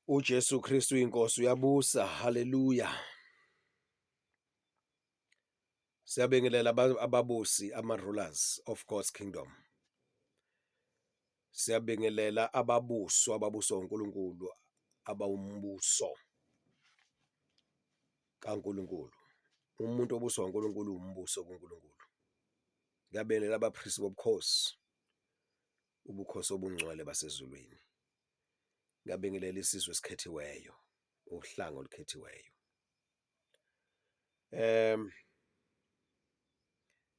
UJesu Kristu inkosi uyabusa, haleluya. Siyabingelela ababusi, ama-rulers of God's kingdom. Siyabingelela ababuswa ababuswa uNkulunkulu abawumbuso kaNkulunkulu. Umuntu obuswa uNkulunkulu uwumbuso kuNkulunkulu. Ngiyabingelela abaphristi bobukhosi, ubukhosi obungcwele basezulwini. Ngiyabingelela isizwe esikhethiweyo, uhlanga olukhethiweyo.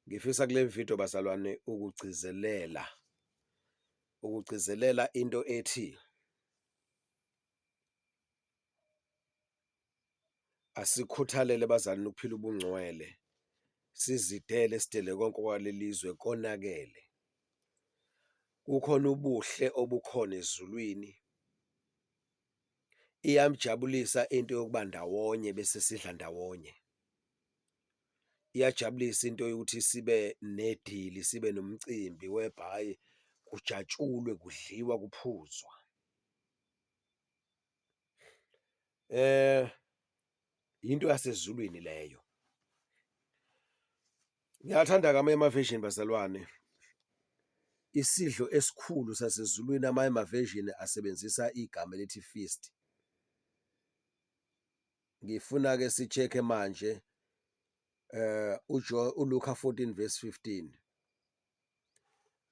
Ngifisa kule video bazalwane ukugcizelela into ethi asikhuthalele bazalwane ukuphila ubungcwele, sizidele sidele konke okwalelizwe konakele. Kukhona ubuhle obukhona ezulwini. Iyamjabulisa into yokuba ndawonye bese sidla ndawonye. Iyajabulisa into yokuthi sibe nedili, sibe nomcimbi whereby kujatshulwe, kudliwa, kuphuzwa. Into yasezulwini leyo. Ngiyathanda-ke amanye ama-version bazalwane. Isidlo esikhulu sasezulwini amanye ama-version asebenzisa igama elithi feast. Ngifuna-ke si-check-e manje uLuka 14 verse 15.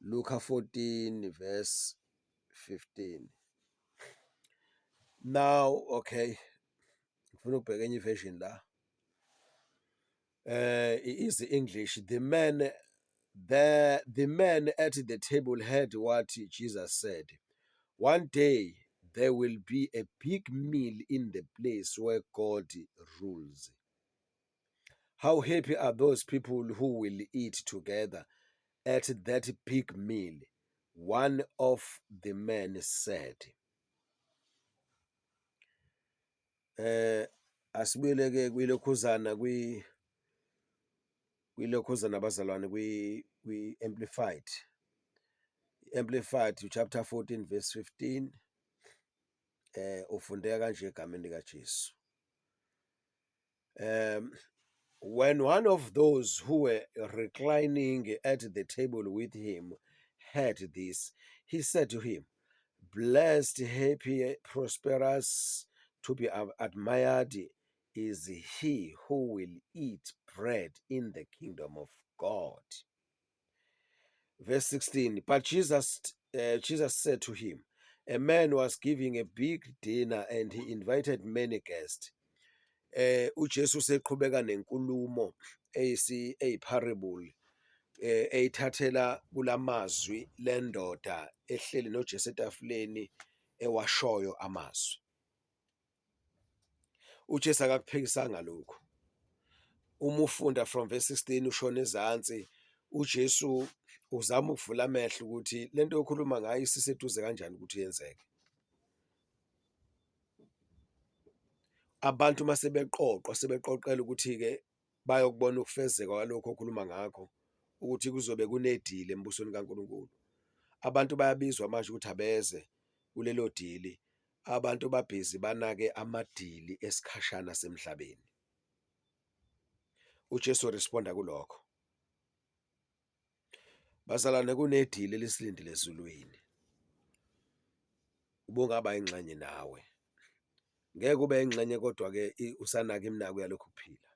Luka 14 verse 15. Now, okay. Ngifuna ukubheka enye version la. Easy English. The man at the table heard what Jesus said. One day there will be a big meal in the place where God rules. How happy are those people who will eat together at that big meal? One of the men said. Asibuyele ke kwilokhuzana kwilokhuzana abazalwane kwi Amplified. Amplified chapter 14 verse 15 ufundeka kanje egameni likaJesu. When one of those who were reclining at the table with him heard this, he said to him, Blessed, happy, prosperous, to be admired is he who will eat bread in the kingdom of God. Verse 16, but Jesus said to him, a man was giving a big dinner and he invited many guests. uJesu useqhubeka nenkulumo eyiparable eyithathela kulamazwi lendoda ehleli noJesu etafuleni ewashoyo amazwi. uJesu akakuphikisanga lokhu. Uma ufunda from verse 16 ushona ezansi, uJesu uzama ukuvula amehlo ukuthi lento okhuluma ngayo isiseduze kanjani ukuthi yenzeke. Abantu uma sebeqoqwa sebeqoqela ukuthi-ke bayokubona ukufezeka kwalokho okhuluma ngakho ukuthi kuzobe kunedili embusweni kaNkulunkulu. Abantu bayabizwa manje ukuthi abeze kulelo dili. Abantu babhizi banake amadili esikhashana semhlabeni. uJesu responda kulokho. Bazalwane, kunedili elisilindile ezulwini. Ubungaba ingxenye nawe. Ngeke ube ingxenye kodwa ke usanaka iminako yalokhu kuphila.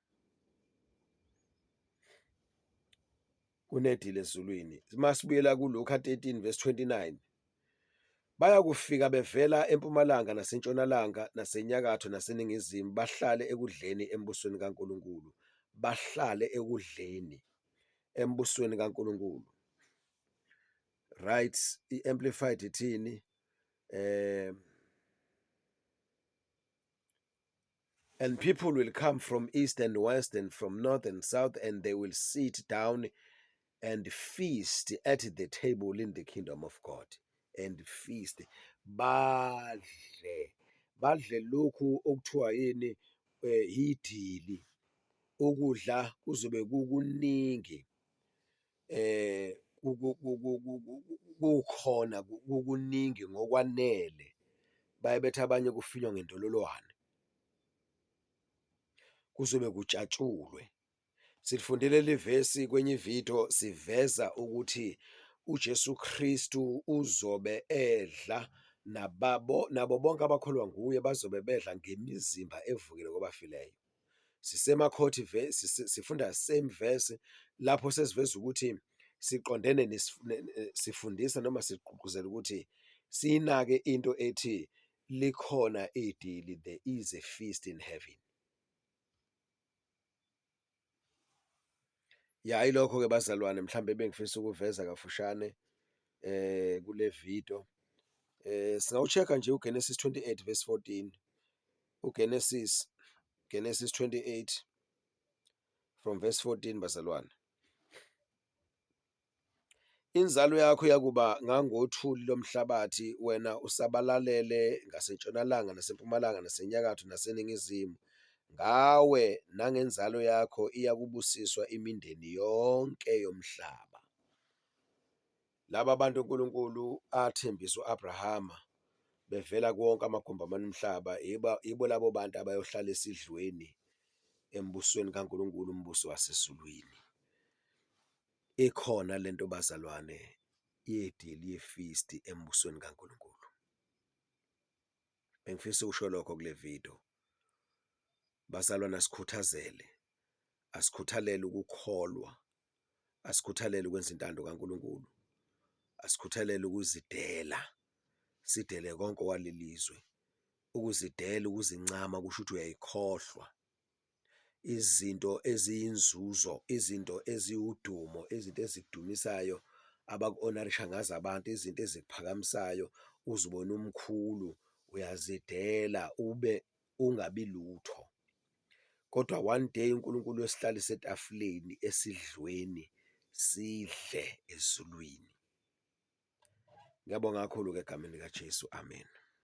Kunedili ezulwini. Masibuyela kuLuka 13 verse 29. Bayakufika bevela empumalanga nasentshonalanga nasenyakatho naseningizimu bahlale ekudleni embusweni kaNkulunkulu. Bahlale ekudleni embusweni kaNkulunkulu. Right, i-Amplified ithini? And people will come from east and west and from north and south, and they will sit down and feast at the table in the kingdom of God. And feast. Badle. Badle lokhu okuthiwa yini idili. Ukudla kuzobe kukuningi. Kukhona kukuningi ngokwanele. Baye bethi abanye kufinywa ngendololwane. Kuzobe kujatshulwe. Silifundile leli vesi kwenye ividiyo siveza ukuthi uJesu Kristu uzobe edla nababo nabo bonke abakholwa nguye bazobe bedla ngemizimba evukile kwabafileyo. Sisemakhothi sifunda same verse lapho sesiveza ukuthi siqondene sifundisa noma sigqugquzela ukuthi siyinake into ethi likhona idili, there is a feast in heaven. Ya, yilokho-ke bazalwane mhlambe ebengifisa ukuveza kafushane kule video. Singawu-check-a nje uGenesis 28 verse 14. UGenesis, Genesis 28 from verse 14 bazalwane. Inzalo yakho yakuba ngangothuli lomhlabathi, wena usabalalele ngasentshonalanga nasempumalanga nasenyakatho naseningizimu. Ngawe nangenzalo yakho iyakubusiswa imindeni yonke yomhlaba. Laba bantu uNkulunkulu athembisa u-Abrahama bevela kuwonke amagumbi amane omhlaba, yibo labo bantu abayohlala esidlweni embusweni kaNkulunkulu, umbuso wasezulwini. Ikhona lento bazalwane yedili ye-feast embusweni kaNkulunkulu. Bengifisa ukusho lokho kule video. Bazalwane asikhuthazele, asikhuthalele ukukholwa, asikhuthalele ukwenza intando kaNkulunkulu, asikhuthalele ukuzidela, sidele konke okwaleli zwe. Ukuzidela, ukuzincama kusho ukuthi uyayikhohlwa izinto eziyinzuzo, izinto eziwudumo, izinto ezikudumisayo abaku-onarisha ngazo abantu, izinto ezikuphakamisayo uzibone umkhulu, uyazidela ube ungabi lutho. Kodwa one day uNkulunkulu uyosihlalisa etafuleni esidlweni sidle ezulwini. Ngiyabonga kakhulu-ke egameni likaJesu, amen.